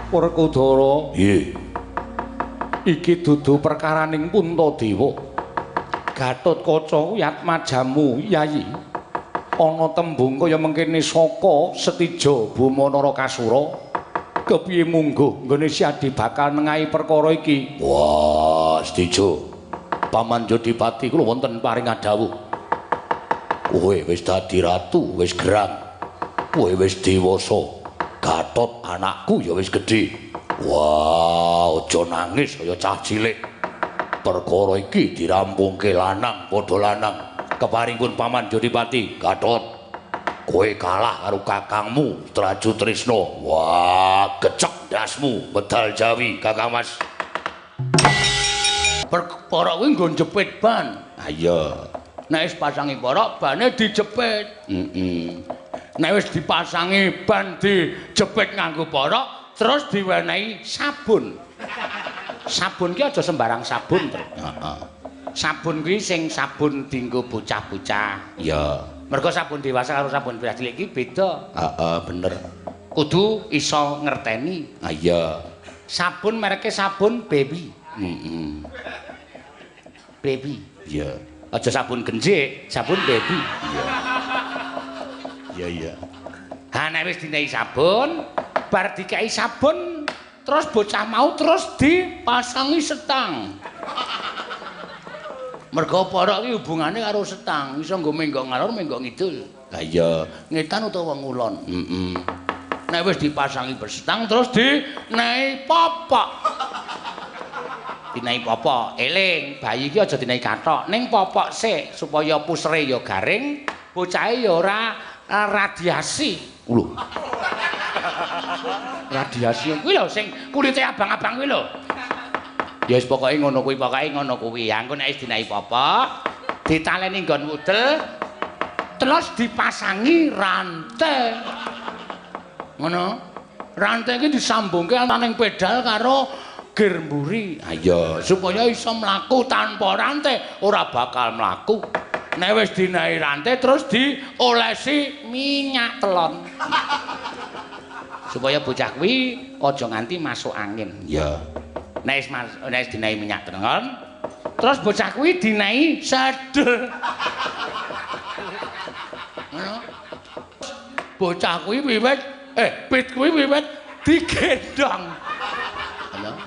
Werkudara. Nggih. Iki dudu perkaraning Puntadewa. Gatotkaca kuwi atmajamu, Yayi. Ana tembung kaya mengkene saka Setija Boma Narakasura. Kepiye mungguh nggone Siadi bakal nengahi perkara iki? Wah, Setija. Paman Jodipati kula wonten paring dawuh. Kowe wis dadi ratu, wis gerang. Kowe wis dewasa. Gatot anakku ya wis gedhe. Wah, aja nangis kaya cah cilik. Perkara iki dirampungke lanang padha lanang. Keparingipun Paman Jodipati, Gatot, kowe kalah karo kakangmu Traju Trisna. Wah, gecek ndasmu medal Jawi, Kakang Mas. Perkara kuwi nggo njepit ban. Ha iya. Nek wis pasangi porok, bane dijepit. Heeh. Nek wis dipasangi ban dijepit nganggo porok, terus diwenehi sabun. Sabun ki aja sembarang sabun, Tru. Heeh. Sabun kuwi sing sabun dienggo bocah-bocah. Iya. Mergo sabun dewasa karo sabun bocah cilik ki beda. Heeh, bener. Kudu iso ngerteni. Ha iya. Sabun mereke sabun baby. Heeh. Baby. Iya. Aja sabun genjik, sabun baby. Iya. Iya, iya. Ha nek wis dinehi sabun, bar dikeki sabun, terus bocah mau terus dipasangi setang. Mergo porok iki hubungane karo setang, iso nggo menggok ngalor, menggok ngidul. Ha iya, ngetan utawa ngulon. Heeh. Nek wis dipasangi bersetang terus dinehi popok. Dinehi popok, eling, bayi iki aja dinehi kathok, ning popok sik supaya pusere ya garing, bocahe ya ora radiasi. Lho. Radiasi kuwi lho sing kulite abang-abang kuwi lho. Ya wis pokoke ngono kuwi, pokoke ngono kuwi. Ya engko nek wis dinehi popok, ditaleni nggon wudel, terus dipasangi rantai. Ngono. Rantai iki disambungke antaning pedal karo gear mburi. Ha iya, supaya iso mlaku tanpa rantai ora bakal mlaku. Nek wis dinehi rantai terus diolesi minyak telon. Supaya bocah kuwi aja nganti masuk angin. Iya. Nek wis dinehi minyak telon, terus bocah kuwi dinehi sedel. Ngono. Bocah kuwi wiwit pit kuwi wiwit digendhong.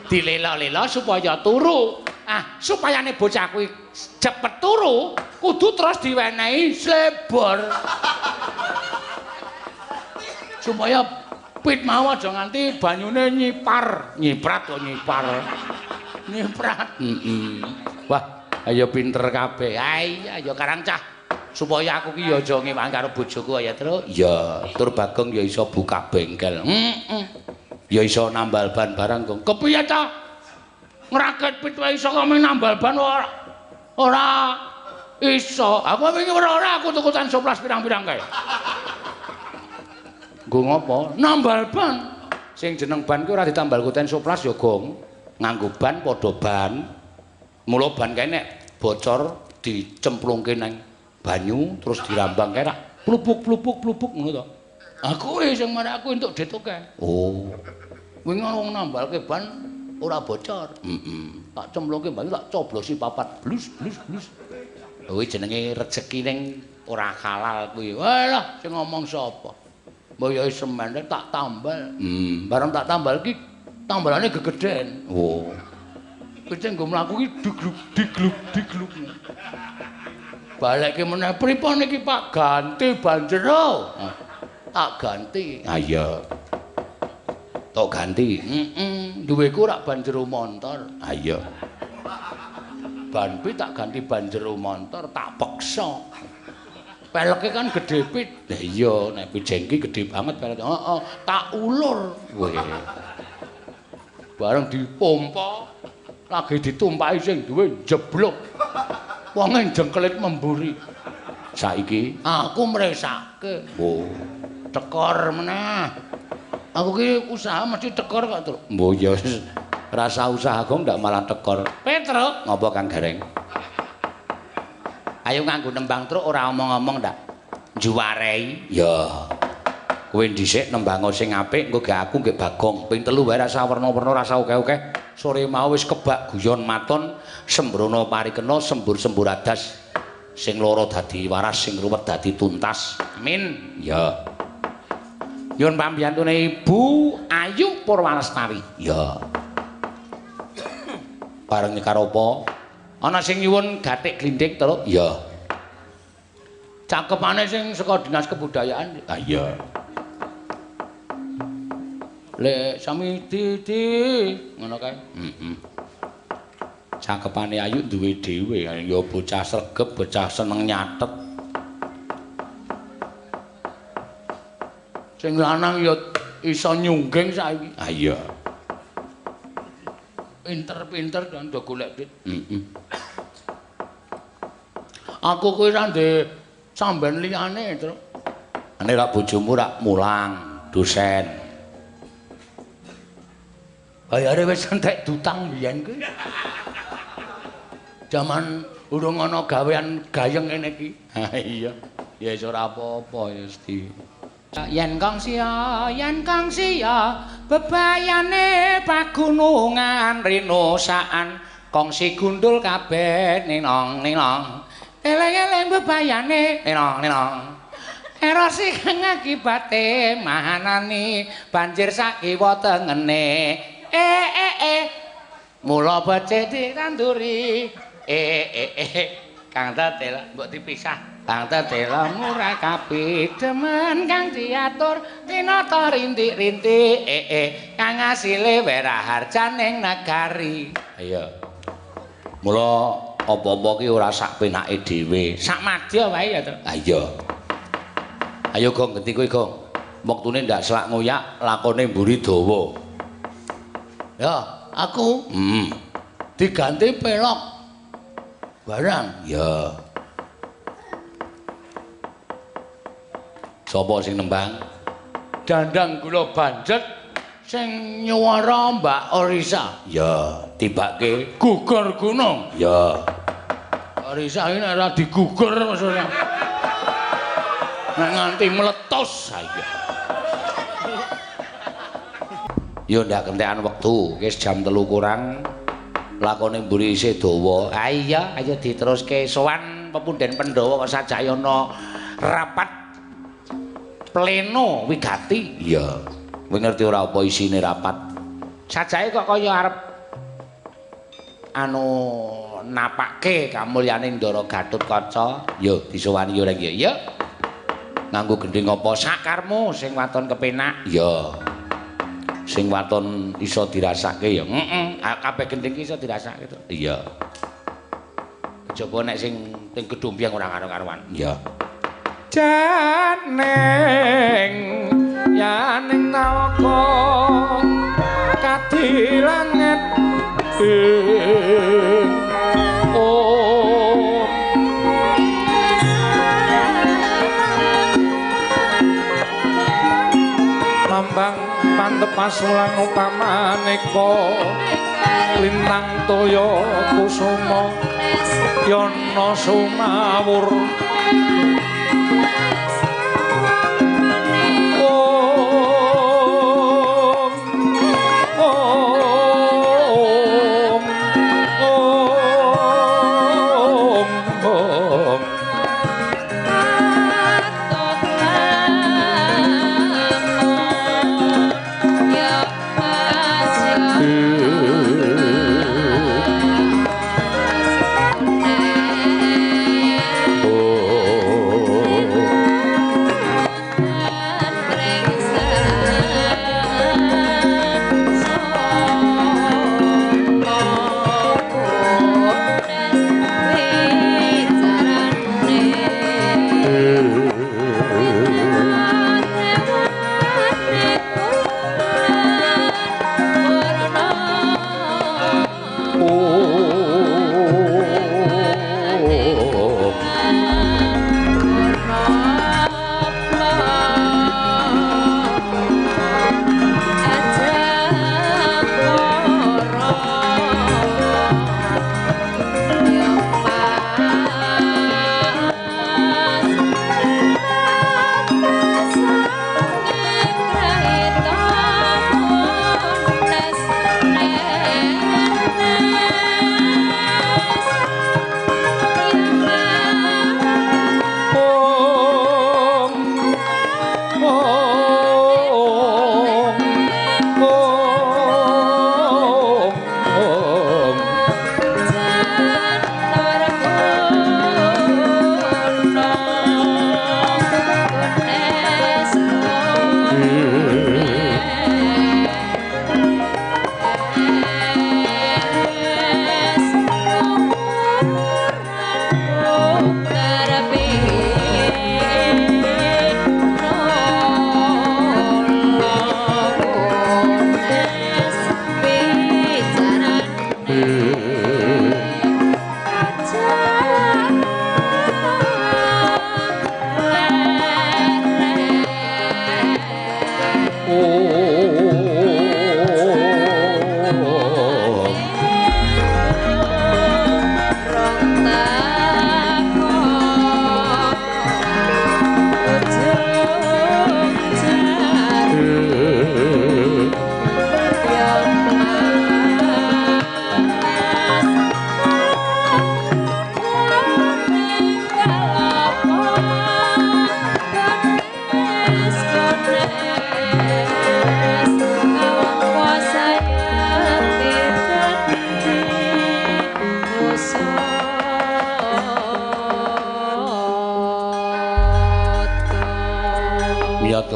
Dilela-lela supaya turu. Ah, supayane bocah kuwi cepet turu, kudu terus diwenehi slebor. Supaya pit mau aja nganti banyune nyipar, nyiprat kok nyipar. Nyiprat. Heeh. Wah, ayo pinter kabeh. Ayo ya karang cah. Supaya aku ki ya aja ngewang karo bojoku ya, Truk. Iya, tur Bagong ya iso buka bengkel. Heeh. Ya iso nambal ban barang, Gong. Kepiye ta? Ngrakit pit wae iso kok nambal ban ora ora iso. Aku wingi ora aku tuku tan soplas pirang-pirang kae. Nggo ngopo? Nambal ban. Sing jeneng ban ki ora ditambal ku ten soplas ya, Gong. Nganggo ban padha ban. Mula ban kae nek bocor dicemplungke nang banyu terus dirambang kae rak plupuk-plupuk-plupuk ngono to. Aku sing marek aku entuk dit akeh. Oh. Wingi ana wong nambalke ban ora bocor. Heeh. Tak cemplungke banyu tak coblosi papat blus blus blus. Kuwi jenenge rejeki ning ora halal kuwi. Walah sing ngomong sapa? Mbok ya semen tak tambal. Bareng tak tambal iki tambalane gegeden. Oh. Kuwi nggo mlaku iki digluk digluk digluk. Balekke meneh pripun iki Pak? Ganti ban jero. Tak ganti. Ha iya. Tok ganti. Heeh, duweku rak ban jero montor. Ha iya. Ban pit tak ganti ban jero montor, tak peksa. Peleke kan gedhe pit. Lah iya, nek pit jengki gedhe banget peleke. Heeh, tak ulur. Weh. Bareng dipompa, lagi ditumpaki sing duwe jeblok. Wonge jengkelit memburi. Saiki aku mresake. Oh. Tekor meneh. Aku ki usaha mesti tekor kok, Truk. Mbok ya rasa usaha kok ndak malah tekor. Petruk, ngopo Kang Gareng? Ayo nganggo nembang, Truk, ora omong-omong ndak. Juwarei. Ya. Kowe dhisik nembango sing apik, engko gek aku nggih Bagong. Ping 3 wae rasa werna-werna, rasa akeh-akeh. Sore mau wis kebak guyon maton, sembrono parikena, sembur-sembur adas. Sing loro dadi waras, sing ruwet dadi tuntas. Amin. Ya. Nyuwun pambiyantune Ibu Ayu Purwalestari. Ya. Bareng karo apa? Ana sing nyuwun gatik glindhing, Truk. Ya. Cakepane sing saka Dinas Kebudayaan. Ah iya. Lek sami di ngono kae. Heeh. Cakepane Ayu duwe dhewe, ya bocah sregep, bocah seneng nyatet. Sing lanang ya iso nyungging saiki. Ah iya. Pinter-pinter kan do golek duit. Heeh. Aku kuwi ra ndek samben liyane, Truk. Ane rak bojomu rak mulang dosen. Bayare wis entek dutang biyen kuwi. Jaman urung ana gawean gayeng ngene iki. Ha iya. Ya wis ora apa-apa ya Sti. Yen kang siya, yen kang siya, bebayane pagunungan rinosaan, kongsi gundul kabeh ninong ninong. Eleng-eleng bebayane ninong ninong. Erosi kang akibate mahanani banjir sakiwa tengene. Eh eh eh. Mula becik ditanduri. Eh eh eh. Kang tetel mbok dipisah. Kang tetela murah kapi demen kang diatur tinata rintik-rintik eh eh kang asile weraharjaning negari. Iya. Mula apa-apa ki ora sak penake dhewe. Sak madya wae ya, Truk. Ha iya. Ayo Gong, genti kowe Gong. Wektune ndak selak ngoyak, lakone mburi dawa. Ya, aku diganti pelok barang. Ya. Sapa sing nembang? Dandang gula banjet sing nyuwara Mbak Orisa. Ya, tibake gugur gunung. Ya. Orisa iki nek ora digugur maksudnya. Nek nganti meletus saya. Ya ndak kentekan wektu, wis jam 3 kurang. Lakone mburi isih dawa. Ah iya, ayo diteruske sowan pepunden Pandhawa kok sajayana rapat pleno wigati. Iya. Kowe ngerti ora apa isine rapat? Sajae kok kaya arep anu napake kamulyane Ndara Gatotkaca. Yo disowani yo reng ya. Ya. Nganggo gendhing apa sakarmu sing waton kepenak. Iya. Sing waton iso dirasake ya. Heeh, kabeh gendhing ki iso dirasake to. Iya. Kejaba nek sing teng gedhombyang ora karo-karuan. Iya. Janeng yaning nawaka kadilanget ing om mambang pantepas ulang upamaneka lintang toya kusuma yana sumawur. Om om om om.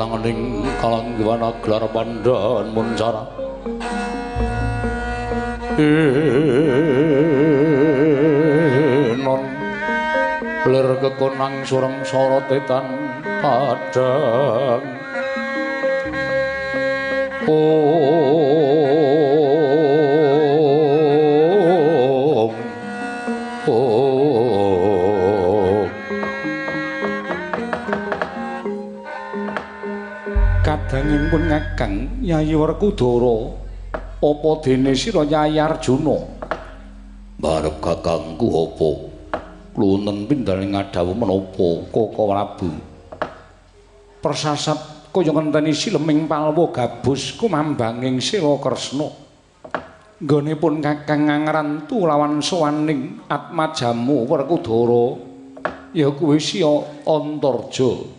Langening kalanggiwana gelar pandhan muncara. Non lir kekonang surem sorote tan padhang. Om Om. Kadangipun Kakang Yayi Werkudara, apa dene sira Yayi Arjuna? Barep kakangku apa? Klunen pindhane ngadhawuh menapa Kaka Prabu? Persasat kaya ngenteni sileming palwa gabus kumambanging sila Kresna. Nggonipun Kakang ngrantu lawan sowaning Atmajamu Werkudara ya kuwi Siya Antarja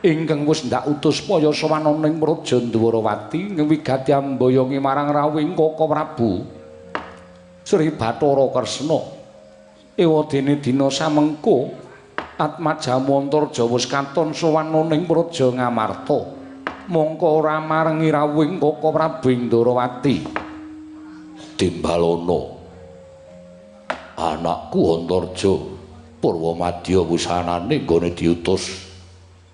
ingkang wis ndak utus paya sowan ning Praja Ndwarawati ngwigati ambayongi marang rawuhing Kaka Prabu Sri Bathara Kresna. Ewadene dina samengko Atmajamu Antarja wis katon sowan ning Praja Ngamarta, mongko ora marengi rawuhing Kaka Prabu ing Ndwarawati. Timbalana anakku Antarja Purwamadya wusanane nggone diutus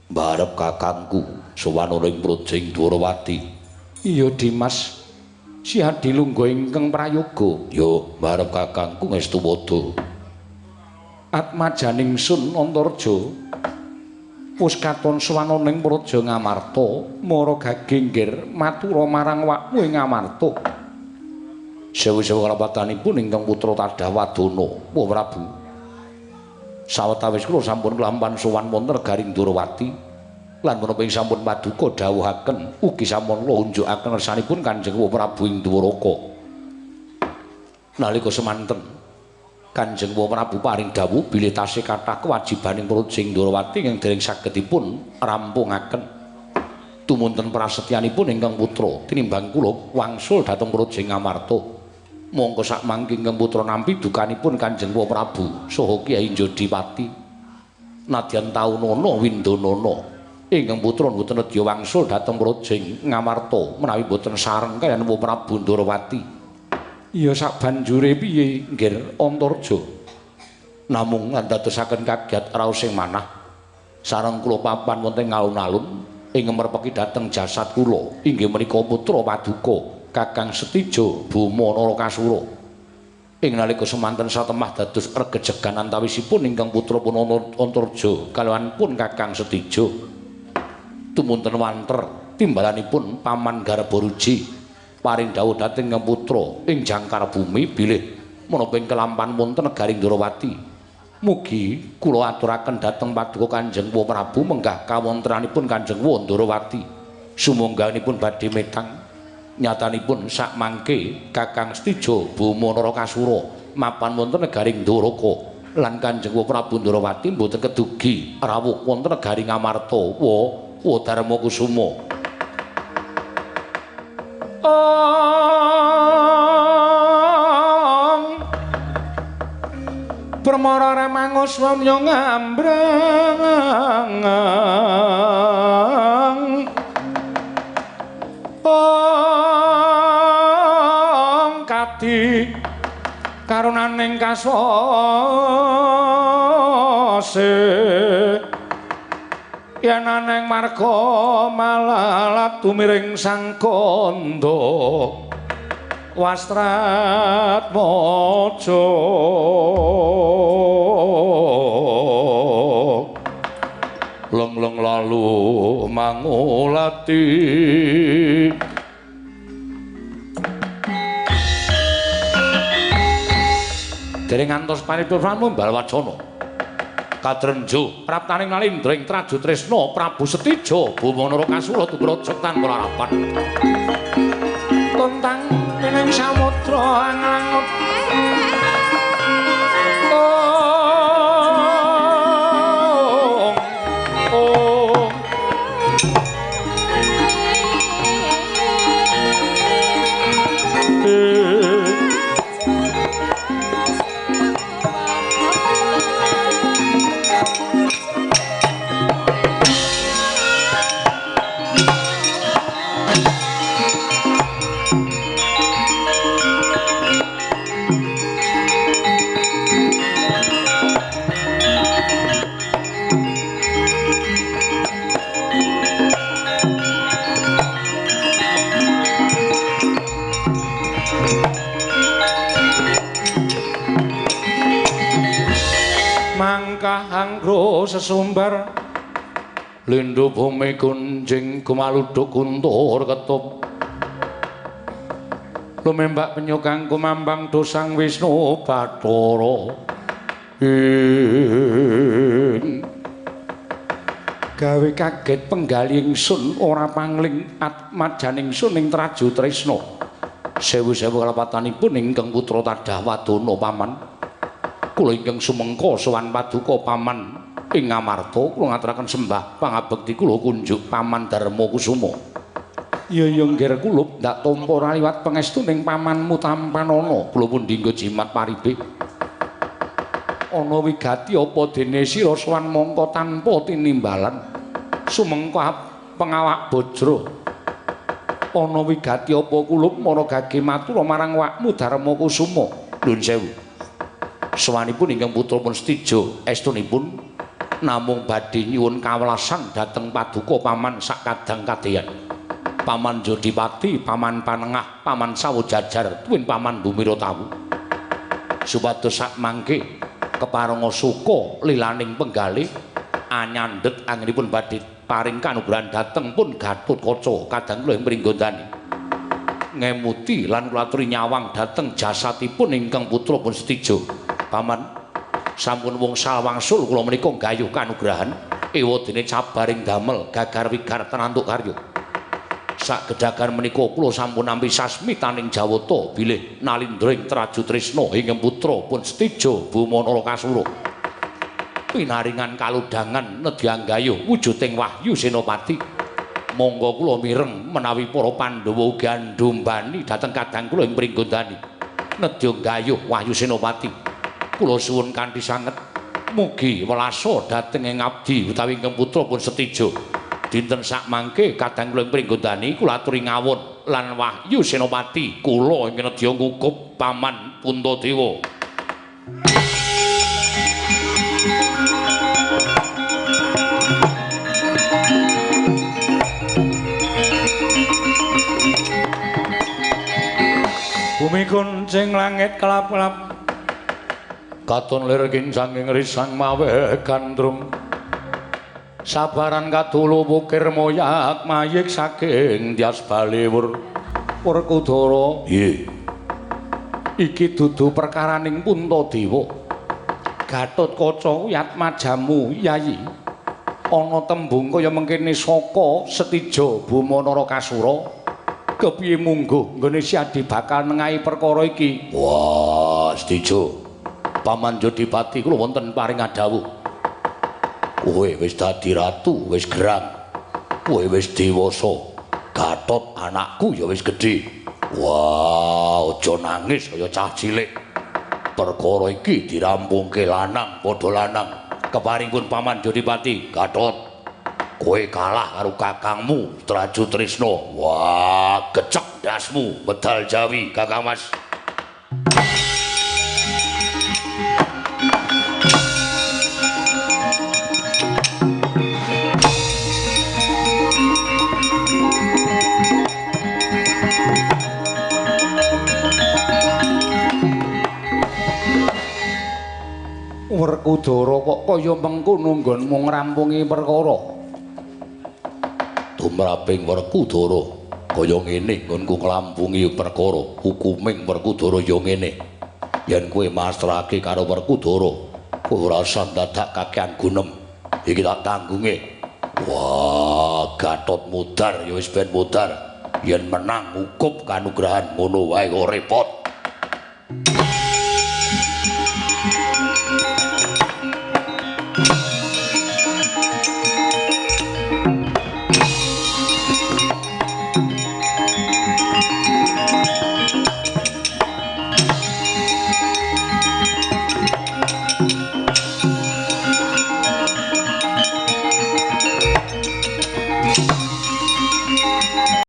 mbarep kakangku sowan ing Praja ing Ndwarawati. Iya Dimas, si adilungga ingkang prayoga. Ya mbarep kakangku ngestu padha. Atmajaning sun Antarja wis katon sowan ning Praja Ngamarta, mara gagenggir matura marang wakmu ing Ngamarta. Sewu-sewu karapatanipun ingkang putra Tadah Wadana, Wah Prabu. Sawetawis kula sampun klampan sowan wonten negaring Ndwarawati lan menapa ing sampun paduka dawuhaken ugi sampun kula unjukaken kersanipun Kanjeng Prabu ing Dwaraka. Nalika semanten Kanjeng Prabu paring dawuh bilih tasih kathah kewajibaning praja ing Ndwarawati ingkang dereng saged dipun rampungaken. Tumunten prasetyanipun ingkang putra tinimbang kula wangsul dhateng praja Ngamarta. Mongko sakmangke ingkang putra nampi dukanipun Kanjeng Prabu saha Kyai Jodipati. Nadyan taunana windonana ingkang putra mboten nedya wangsul dhateng praja Ngamarta menawi mboten sareng kaliyan Prabu Ndwarawati. Ya sabanjure piye nggir Antarja? Namung andadosaken kagiat raos sing manah sareng kula papan wonten alun-alun ing merpeki dhateng jasad kula inggih menika putra paduka Kakang Setijo Boma Narakasura. Ing nalika semanten satemah dados regejegan antawisipun ingkang putra pun Antarja kaliyan pun Kakang Setijo. Tumunten wanter timbalanipun Paman Garbaruji paring dawuh dhateng ingkang putra ing jangkar bumi bilih menapa ing kelampan wonten negaring Ndwarawati. Mugi kula aturaken dhateng paduka Kanjeng Prabu menggah kawontenanipun Kanjeng Ndwarawati. Sumangganipun badhe metang nyatanipun sakmangke Kakang Setijo Boma Narakasura mapan wonten negaring Dwaraka lan Kanjeng Prabu Ndwarawati mboten kedugi rawuh wonten negaring Ngamarta. Wa Darma Kusuma. Ong Permara remangus wamya ngambrang. Ong kadi karunaning kaswase yen aneng marga malalat tumiring sang kandha Wastratmaja. Leng-leng lalu mangulati dereng ngantos paripurna Balwacana Kadrenjo praptaning nalindra ing Traju Tresna Prabu Setijo Boma Narakasura tubraja tanpa larapan tuntang pining samudra anglangut. Ong Ong. Sawah anggro sesumbar lindhu bumi gunjing gumaluduk guntur ketup lumembak penyu kang kumambang dosang Wisnu Bathara ing gawe kaget penggali ingsun ora pangling atmajan ingsun ing Traju Tresna. Sewu-sewu kalepatanipun ingkang putra tadah wadana paman. Kula ingkang sumengka sowan paduka paman ing Ngamarta kula ngaturaken sembah pangabekti kula kunjuk paman Darma Kusuma. Ya ya nggir kulup ndak tampa ora liwat pangestuning pamanmu tampanana. Kula pundi nggo jimat paribe. Ana wigati apa dene sira sowan mangka tanpa tinimbalan sumengka pengawak bajra. Ana wigati apa kulup mara gage matur marang wakmu Darma Kusuma. Nuwun sewu. Sowanipun ingkang putra pun Setija estunipun namung badhe nyuwun kawelasan dhateng paduka paman sak kadang kadeyan. Paman Jodipati, paman Panengah, paman Sawojajar, tuwin paman Bumiratawu. Supados sak mangke keparenga suka lilaning penggalih anyandhet anggenipun badhe paring kanugrahan dhateng pun Gatotkaca kadang kula ing Pringgondani. Ngemuti lan kula aturi nyawang dhateng jasatipun ingkang putra pun Setija. Paman sampun wungsal wangsul kula menika nggayuh kanugrahan ewadene cabaring damel gagar wigar tenantuk karya. Sak gedagan menika kula sampun nampi sasmitaning jawata bilih nalindra ing Traju Tresna ingkang putra pun Setija Buma Narakasura. Pinaringan kalodhangan nedya nggayuh wujuding Wahyu Senopati. Monggo kula mireng menawi para Pandhawa ugi andhumbani dhateng kadang kula ing Pringgondani. Nedya nggayuh Wahyu Senopati. Kula suwun kanthi sanget mugi welasa dhateng ing abdi utawi ingkang putra pun Setija. Dinten sak mangke kadang kula ing Pringgondani kula aturi ngawon lan Wahyu Senopati kula ing nedya ngukup paman Puntadewa. Bumi kuncing langit kelap-kelap katon lir kincanging risang mawe gandrung sabaran kadulu wukir moyak mayik saking Tyas Baliwur. Werkudara, nggih, iki dudu perkaraning Puntadewa. Gatotkaca kuwi atmajamu Yayi. Ana tembung kaya mengkene saka Setija Buma Narakasura. Kepiye mungguh nggone Siadi bakal nengahi perkara iki? Wah, Setija. Paman Jodipati kula wonten paring adhawuh. Kowe wis dadi ratu, wis gerang. Kowe wis dewasa. Gatot anakku ya wis gedhe. Wah, aja nangis kaya cah cilik. Perkara iki dirampungke lanang padha lanang. Keparingipun Paman Jodipati, Gatot, kowe kalah karo kakangmu Traju Tresna. Wah, gecek ndasmu medal Jawi, Kakang Mas. Werkudara kok kaya mengkono nggonmu ngrampungi perkara? Tumraping Werkudara kaya ngene nggonku nglampungi perkara, hukuming Werkudara ya ngene. Yen kowe masrahke karo Werkudara, kowe ora usah dadak kakean gunem. Iki tak tanggunge. Wah, Gatot mudar ya wis ben mudar. Yen menang hukum kanugrahan ngono wae kok repot.